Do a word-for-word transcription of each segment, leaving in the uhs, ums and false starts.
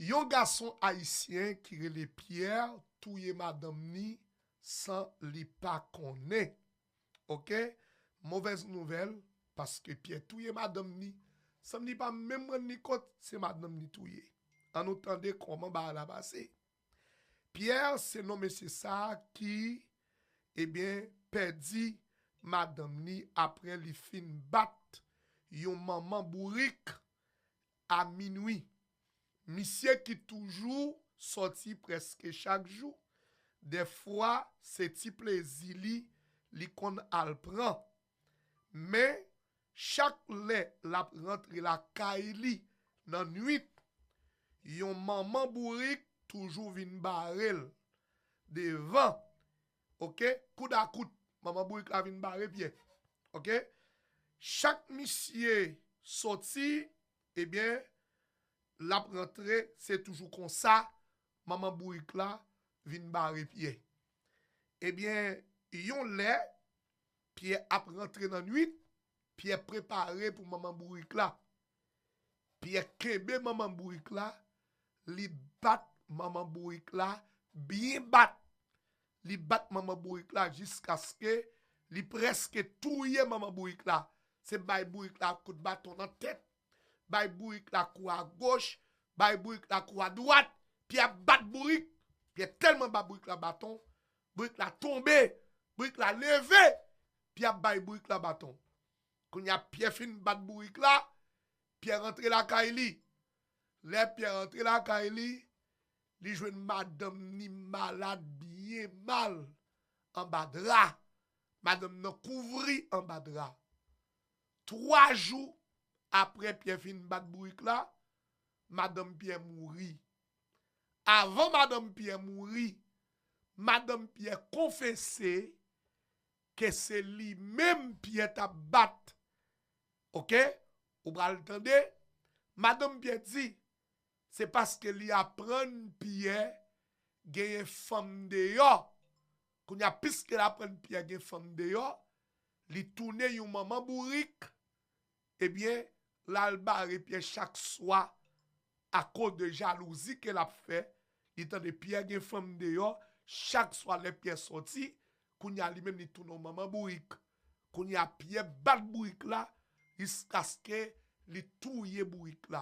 Yon gason ayisyen ki rele Pierre touye madanm ni san li pa konnen. Oke? Movèz nouvèl, paske Pierre touye madanm ni san li pa menm rann li kont se madanm li touye. Ann nou tande kòman bagay la pase. Pierre se non mesye sa a ki, ebyen, pèdi madanm ni apre li fin bat yon manman bourik a minwi. Misye ki toujou sòti prèske chak jou, dèfwa se ti plezi li li konn al pran. Men, chak lè l ap rantre lakay li nan nwit, yon manman bourik toujou vin bare l devan. Oke? Kout a kout, manman bourik la vin bare Pyè. Oke? Chak misye sòti, ebyen, l ap rantre, se toujou konsa, manman bourik la vin bare Pyè. Ebyen, yon lè, Pyè ap rantre nan nwit, Pyè prepare pou manman bourik la. Pyè kenbe manman bourik la, li bat manman bourik la, byen bat. Li bat manman bourik la jiskaske li prèske touye manman bourik la. Se bay bourik la kout baton nan tèt, bay bourik la kou a goch, bay bourik la kou a dwat. Pyè ap bat bourik. Pyè tèlman ba bourik la baton, bourik la tonbe, bourik la leve. Pyè ap bay bourik la baton. Kounye a Pyè fin bat bourik la, Pyè rantre lakay li. Lè Pyè rantre lakay li, li jwenn madanm ni malad byen mal anba dra. Madanm nan kouvri anba dra. Twa jou apre Pyè fin bat bourik la, madanm Pyè mouri. Avan madanm Pyè mouri, madanm Pyè konfese ke se li menm Pyè t ap bat. Oke? Ou pral tande? Madanm Pyè di, se paske li aprann Pyè genyen fanm deyò. Kounye a, piske l aprann Pyè gen fanm deyò, li tounen yon manman bourik. Ebyen, l al bare Pyè chak swa akoz de jalouzi ke l ap fè. Li tande Pyè gen fanm deyò, chak swa lè Pyè sòti, kounye a li menm li tounen yon manman bourik. Kounye a Pyè bat bourik la jiskaske li touye bourik la.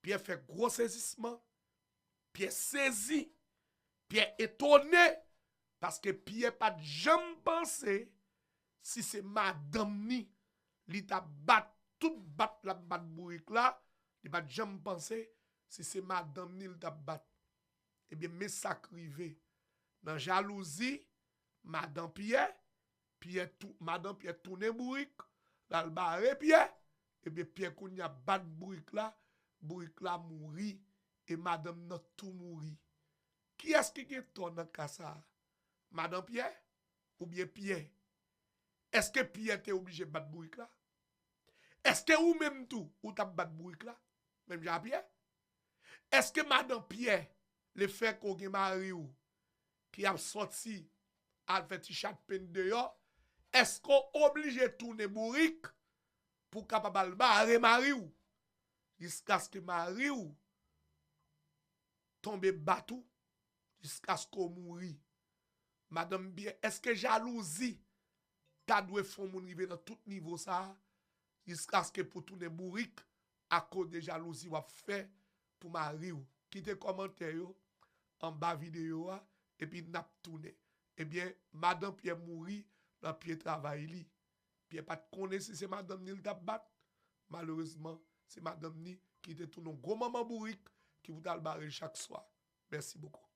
Pyè fè gwo sezisman, Pyè sezi, Pyè etone, paske Pyè pa t janm panse si se madanm ni li t ap bat, tout bat l ap bat bourik la, li pa t janm panse si se madanm ni l t ap bat. Ebyen, men sa k rive. Nan jalouzi, madan Pyè, Pyè tou, madan Pyè tounen bourik, l al bare Pyè, ebyen Pyè kounye a bat bourik la, bourik la mouri, e madanm nan tou mouri. Kiyès ki gen tò nan ka sa a? Madan Pyè oubyen Pyè? Èske Pyè te oblije bat bourik la? Èske ou menm tou, ou t ap bat bourik la? Menm jan a Pyè? Èske madan Pyè, lefètke w gen mari w ki ap sòti al fè ti chat penn deyò, èske w oblije tounen bourik pou w kapab al bare mari w? Jiskaske mari w tonbe bat ou, jiskaske w mouri. Madanm Pyè, èske jalouzi ta dwe fè yon moun rive nan tout nivo sa a, jiskaske pou tounen bourik akoz de jalouzi w ap fè pou mari w? Kite kòmantè yo anba videyo a, epi n ap tounen. Ebyen, madan Pyè mouri nan pye travay li. Pyè pa t konnen si se madanm ni l t ap bat. Malerezman, se madanm ni ki te tounen yon gwo manman bourik ki pou t al bare l chak swa. Mèsi bokou.